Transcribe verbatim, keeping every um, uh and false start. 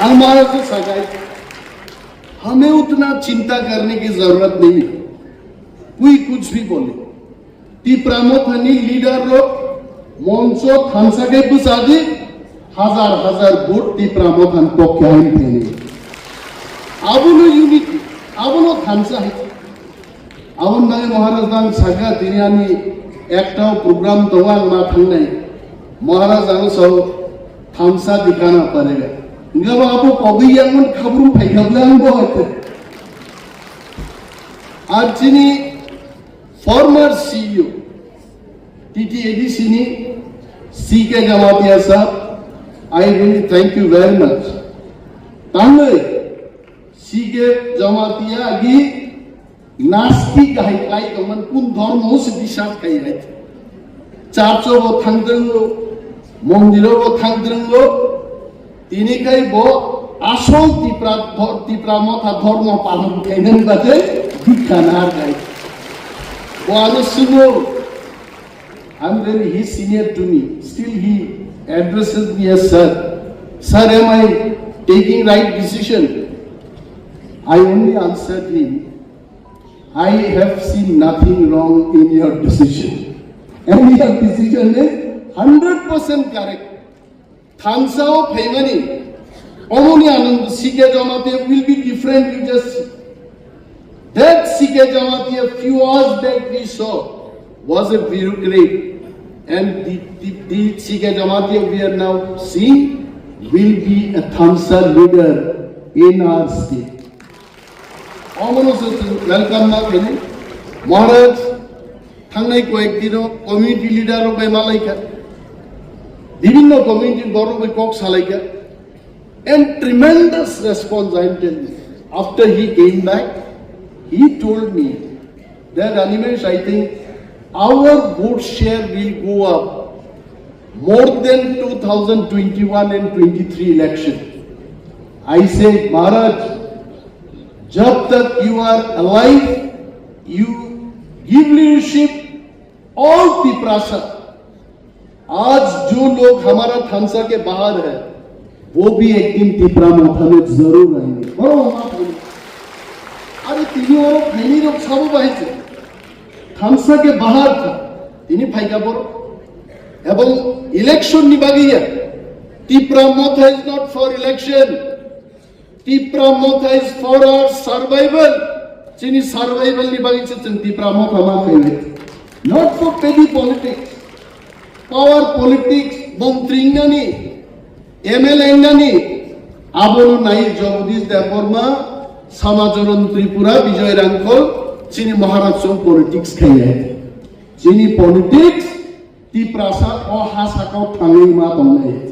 Ang Maharaj se sakai, hame utna chinta karne ki zarurat nahi, koi kuch bhi bole. Tipra Motha ni leader rok moncho thansa ke bwchadi, hazar hazar vote Tipra Motha ni pokke hain thani. Abono unity, abono thansa hai. Aboni bagwi Maharaj ang sakha, tini ani ekta program tongo, ang ma thangnai. Maharaj ang sao thansa dikhana parega. Hingke bo abo kogwi yang man khabrum phai khabla ang bo hoite. Ar chini former C E O, T T A D C ni C K Jamatia sir, I really thank you very much. Tangwi C K Jamatia agi nastik hai kai tongman kun dhormo se bisas khai hai. Church o bo thangdrwngo, mondir o bo thangdrwngo, tini kai bo asol Tipra, dho-, Tipra Motha dhormo palon khainani bagwi dikha nahar khai. Bo ano swngno, I'm really, he's senior to me. Still he addresses me as sir. Sir, am I taking right decision? I only answered him, I have seen nothing wrong in your decision. And your decision is hundred percent correct. Thansa o phaimani, omoni anand C K Jamatia will be different, you just see. That C K Jamatia few hours back we saw was a bureaucrat, and the, the, the C K Jamatia we are now seeing will be a thansa leader in our state. Omono se welcome na khaini. Maharaj, thangnai koyek dino community leader rok bai malaikha. Bibhinno community borok bai kok salaikha. And tremendous response, I am telling you. After he came back, he told me that, Animesh, I think our vote share will go up more than two thousand twenty-one and twenty-three election. I said, Maharaj, jab tak you are alive, you give leadership all Tiprasa. आज जो लोग हमारा थानसा के बाहर है, वो भी एक दिन तिपरा मोथा में जरूर आएंगे। Boro ma phai. Are tini oro phaini rok sabo bahai se. Thansa ke bahar tha. Tini phaika boro. Ebong election ni bagwi ya. Tipra Motha is not for election. Tipra Motha is for our survival. Chini survival ni bagwi se chwng Tipra Motha ma khainai. Not for petty politics. Power politics, montri wngnani, M L A wngnani, abono nai Jagadish Debbarma, Samacharan Tripura, Bijoy Rangkhol, chini Maharaj song politics khainai. Chini politics, Tiprasa o ha sakao thangwi ma tongnai.